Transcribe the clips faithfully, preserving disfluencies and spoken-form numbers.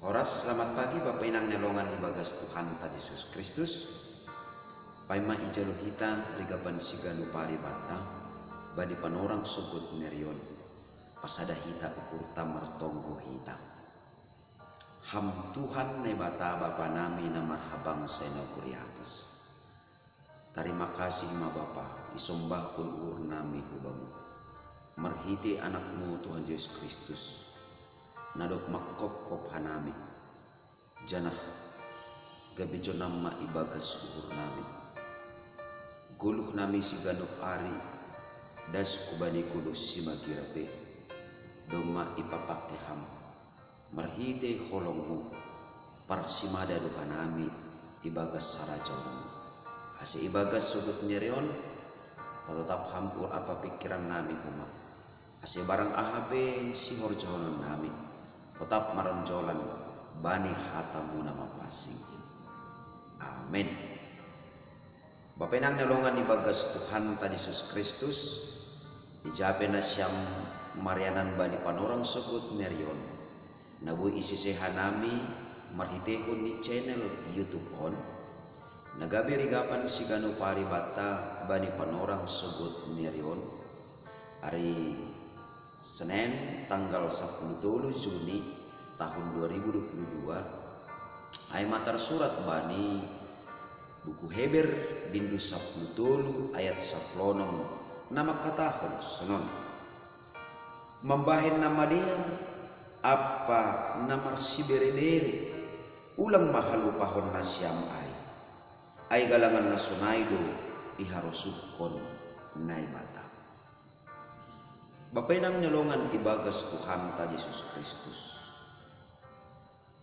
Oras, selamat pagi Bapa inang ni alongan ibagas Tuhanta Jesus Kristus. Paima ijalo hita rigapan siganu paribata bani panorang sogot nerion. Pasada hita ukurta martonggo hita. Ham Tuhan Naibata Bapa nami na marhabangsa i nagori atas. Tarima kasih ma Bapa, isombahkon uhur nami hu Bamu. Marhite Anakmu Tuhan Jesus Kristus, na dob mangkopkop hanami, janah gabe jonam ma ibagas uhur nami. Goluh nami siganup ari, das hubani goluh simagira pe, domma ipapangke Ham. Marhite holongmu, parsimada do hanami ibagas harajaonmu. Ase ibagas sogot nerion, patotap Ham uhur ampa pingkiran nami homa. Ase barang aha pe sihorjahonon nami, totap maronjolan bani hatamu na mapansing in. Amen. Bapa inang ni alongan ibagas Tuhanta Jesus Kristus, ija pe nasiam marianan bani panorang sogot nerion, na boi isise hanami marhitehon ni channel YouTube on, na gabe rigapan siganup ari banta bani panorang sogot nerion, ari Senen tanggal sapuluh tolu Juni tahun dua ribu dua puluh dua, ai ma tarsurat bani buku Heber bindu sapuluh tolu ayat sapuluh onom na mangkatahon sonon: Mambahen na madear ampa na marsiberebere, ulang ma halupahon nasiam ai, ai galangan na sonai do iharosuhkon Naibata. Bapa inang ni alongan ibagas Tuhanta Jesus Kristus.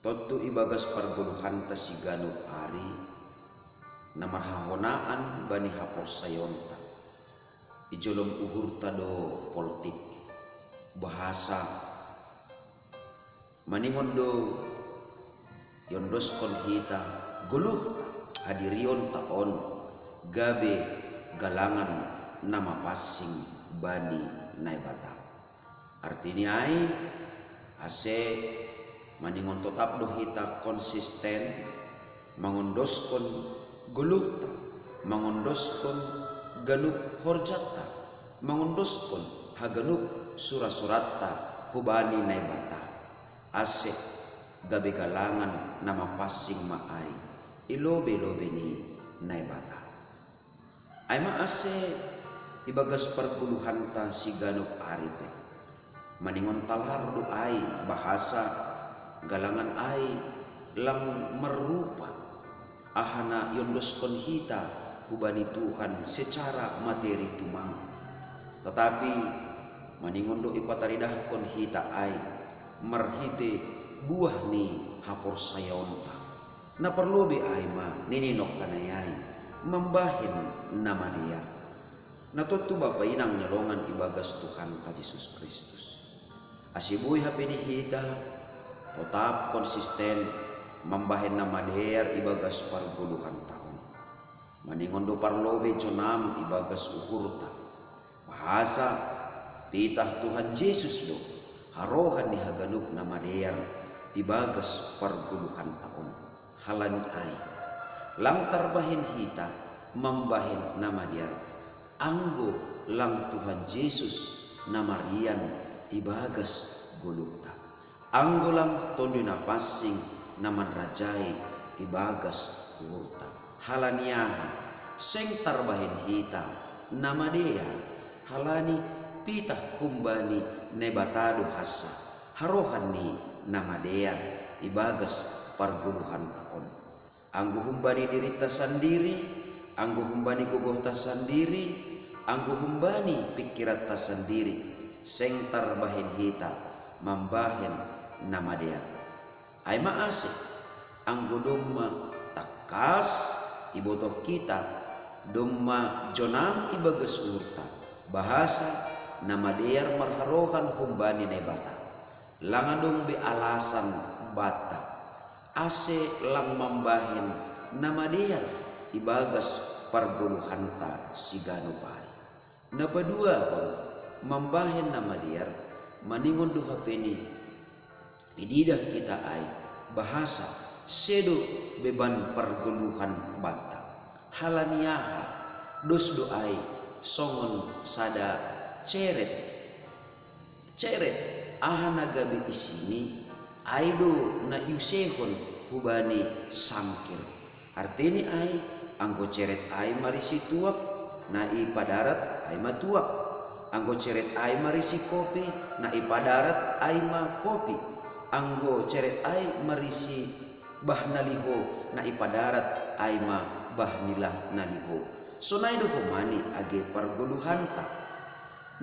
Tontu ibagas pargoluhanta siganup ari, na marhahonaan bani haporsayaonta, ijolom uhurta do poltik, bahasa maningon do iondoskon hita goluhta, hadirionta on gabe galangan na mapansing bani Naibata. Artini ai, ase maningon totap do hita konsisten mangondoskon goluhta, mangondoskon ganup horjanta, mangondoskon haganup sura-suranta hubani Naibata, ase gabe galangan na mapansing ma ai i lobei-lobei ni Naibata. Ai ma ase ibagas pargoluhanta siganup ari pe, maningon talar do ai, bahasa galangan ai lang marrupa aha na iondoskon hita hubani Tuhan secara materi tumang. Tatapi maningon do ipataridahkon hita ai marhite buah ni haporsayaonta. Na parlobei ai ma nini nongkanai ai, mambahen na madear. Na tontu bapa inang ni alongan ibagas Tuhanta Jesus Kristus, ase boi hape di hita totap konsisten mambahen na madear ibagas pargoluhanta on. Maningon do parlobei jonam ibagas uhurta, bahasa pitah Tuhan Jesus do harohan ni haganup na madear ibagas pargoluhanta on. Halani ai, lang tarbahen hita mambahen na madear, anggo lang Tuhan Jesus na marian ibagas goluhta, anggo lang Tonduy Na Pansing na manrajai ibagas uhurta. Halani aha? Seng tarbahen hita na madear, halani pitah humbani Naibata do hansa harohan ni na madear ibagas pargoluhanta on. Anggo humbani dirinta sandiri, anggo humbani gogohta sandiri, anggo humbani pingkiranta sandiri, seng tarbahen hita mambahen na madear. Ai ma ase, anggo domma tangkas ibotoh hita, domma jonam ibagas uhurta, bahasa na madear marharohan humbani Naibata, lang adong be alasan banta ase lang mambahen na madear ibagas pargoluhanta siganup ari. Na paduahon, mambahen na madear maningon do hape ni ididah hita ai, Bahasa, sedo beban pargoluhan banta. Halani aha? Dos do ai songon sada ceret. Ceret, aha na gabe isini, ai do na iusehon hubani sangkir. Artini ai, anggo ceret ai marisi tuak, na ipadarat ai ma tuak. Anggo ceret ai marisi kopi, na ipadarat ai ma kopi. Anggo ceret ai marisi bah na liho, na ipadarat ai ma bah ni lah na liho. Sonai do homani age pargoluhanta.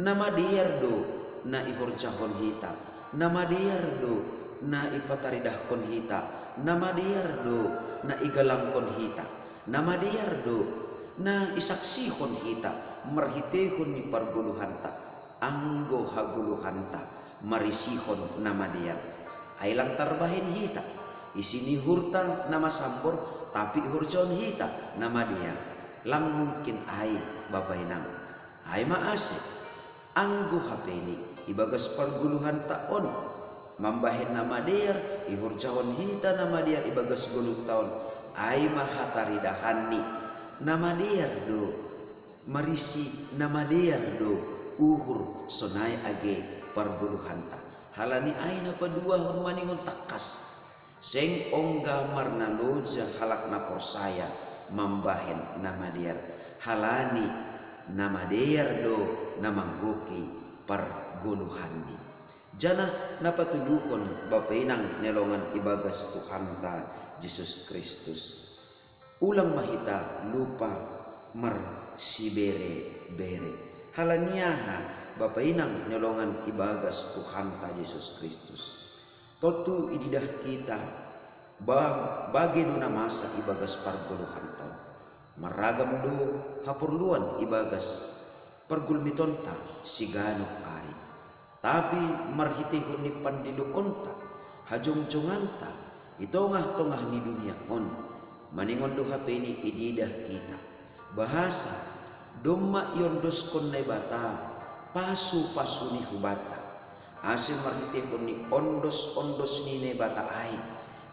Na madear do na ihorjahon hita, na madear do na ipataridahkon hita, na madear do na igalangkon hita, na madear do na isaksihon hita marhiteihon ni pargoluhanta. Anggo hagoluhanta marisihon na madear, ai lang tarbahen hita. Isi ni uhurta na masambor, tapi ihorjahon hita na madear, lang mungkin ai, bapa inang. Ai ma ase, anggo hapeni ibagas pargoluhanta on mambahen na madear, ihorjahon hita na madear ibagas goluhta on, ai ma hataridahanni. Na madear do marisi, na madear do uhur sonai age pargoluhanta. Halani ai na paduahon maningon tangkas. Seng ongga marnaloja halak na porsaya mambahen na madear, halani na madear do na manggoki pargoluhanni. Janah na patuluhon, bapa inang ni longan ibagas Tuhanta Jesus Kristus. Ulang ma hita lupa marsibere-bere. Halani aha, bapa inang ni longan ibagas Tuhanta Jesus Kristus? Tontu ididah hita ba-, bage do na masa ibagas pargoluhanta on. Marragam do haporluan ibagas pargulmitonta siganup ari. Tapi marhiteihon ni pandiloonta, hajongjonganta i tongah-tongah ni dunia on, maningon do hapeni ididah hita. Bahasa, domma iondoskon Naibata pasu-pasuni hubanta. Ase marhiteihon ni ondos-ondos ni Naibata ai,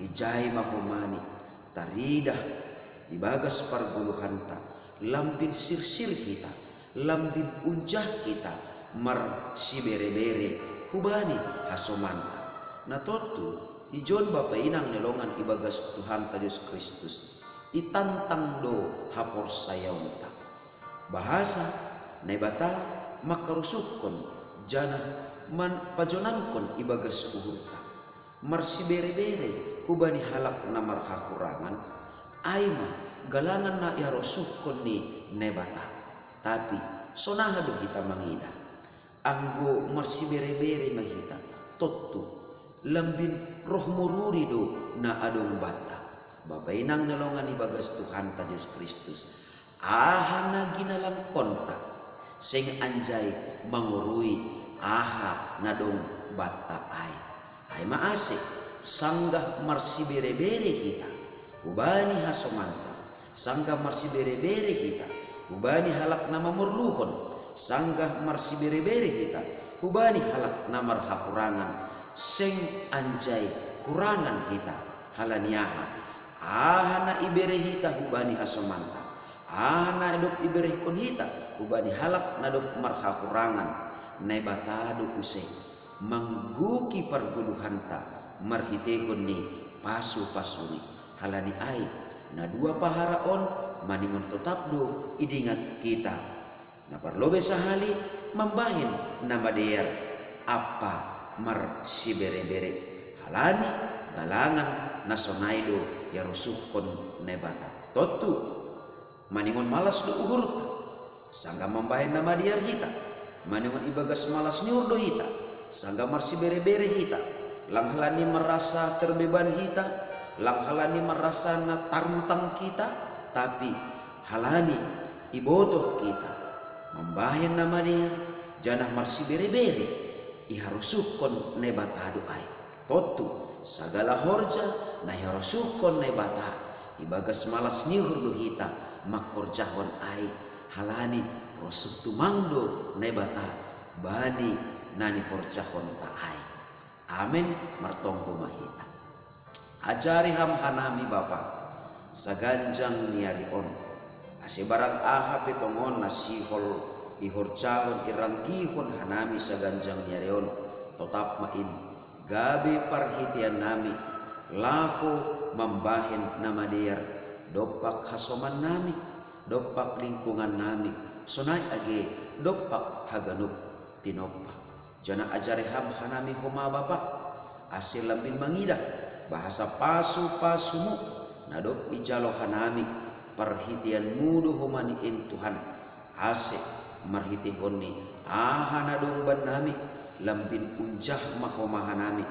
ijai ma homani taridah ibagas pargoluhanta, lambin sirsir hita, lambin unjah hita marsibere-bere hubani hasomanta. Na tontu, ijon bapa inang ni longan ibagas Tuhanta Jesus Kristus, itantang do haporsayaonta. Bahasa, Naibata mangkarusuhkon janah man-, pajonangkon ibagas uhurta. Marsibere-bere hubani halak na marhahurangan, ai ma galangan na iharosuhkon ni Naibata. Tapi, sonaha do hita mangidah? Anggo marsibere-bere ma hita, tontu, lambin roh moruri do na adong banta. Bapa inang ni longan ibagas Tuhanta Jesus Kristus, aha na ginalangkonta, seng anjai mangorui aha na dong banta ai. Ai ma ase, sanggah marsibere-bere hita hubani hasomanta, sanggah marsibere-bere hita hubani halak na mamorluhon, sanggah marsibere-bere hita hubani halak na marhahurangan, seng anjai hurangan hita. Halani aha? Aha na ibere hita hubani hasomanta, aha na dob iberehkon hita hubani halak na dob marhahurangan, Naibata do use manggoki pargoluhanta marhiteihon ni pasu-pasuni. Halani ai, na dua pahara on maningon totap do idingat hita. Na parlobei sahali mambahen na madear ampa marsibere-bere. Halani galangan na sonai do iharosuhkon Naibata. Tontu, maningon malas do uhurta, sanggah mambahen na madear hita. Maningon ibagas malas ni uhur do hita, sanggah marsibere-bere hita. Lang halani marasa terbeban hita, lang halani marasa na tarutang hita, tapi halani ibotoh hita mambahen na madear, janah marsibere-bere iharosuhkon Naibata do ai. Tontu, sagala horja na iharosuhkon Naibata, ibagas malas ni uhur do hita mangkorjahon ai, halani rosuh tumang do Naibata bani na nihorjahonta ai. Amen. Martonggo ma hita. Ajari ham hanami Bapa, saganjang ni ari on. Ase barang aha pe tongon na sihol ihorjahon iranggihon hanami saganjang ni ari on, totap ma in gabe parhiteannami, laho mambahen na madear, dompak hasomannami, dompak lingkungannami, sonai age dompak haganup tinompa. Janah ajari ham hanami homa Bapa, ase lambin mangidah, bahasa pasu-pasumu, na dob ijalo hanami, parhiteanmu do homa ni in Tuhan, ase marhiteihonni aha na dong bannami, lambin unjah ma homa hanami,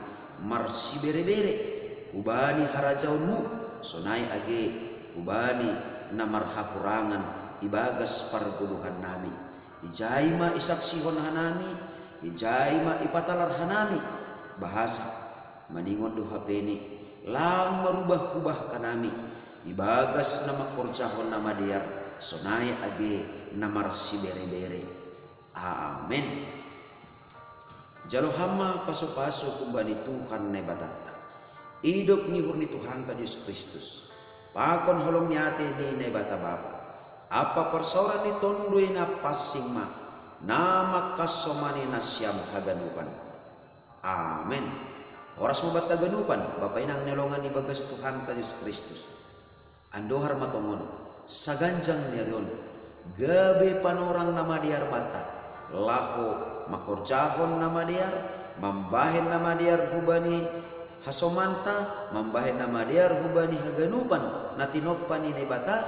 marsibere-bere, hubani harajaonmu, sonai age, hubani na marhahurangan ibagas pargoluhannami. Ijai ma isaksihon hanami, ijai ma ipatalar hanami, bahasa, maningon do hapeni, lang marubah-ubah hanami, ibagas na mangkorjahon na madear, sonai age na marsibere-bere. Amen. Jalo ham ma pasu-pasu humbani Tuhan Naibatanta, idop ni uhur ni Tuhanta Jesus Kristus, pakon holong ni atei ni Naibata Bapa, ampa parsaoran ni Tonduy Napansing ma, na mangkasomani nasiam haganupan. Amen. Horas ma banta haganupan, Bapa inang ni holongan ibagas Tuhanta Jesus Kristus. Andohar ma tongon, saganjang ni ari on, gabe panorang na madear banta, laho mangkorjahon na madear, mambahen na madear hubani hasomanta, mambahen na madear hubani haganupan na tinompa ni Naibata,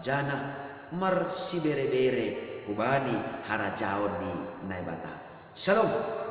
janah marsibere-bere hubani harajaon ni Naibata. Shalom.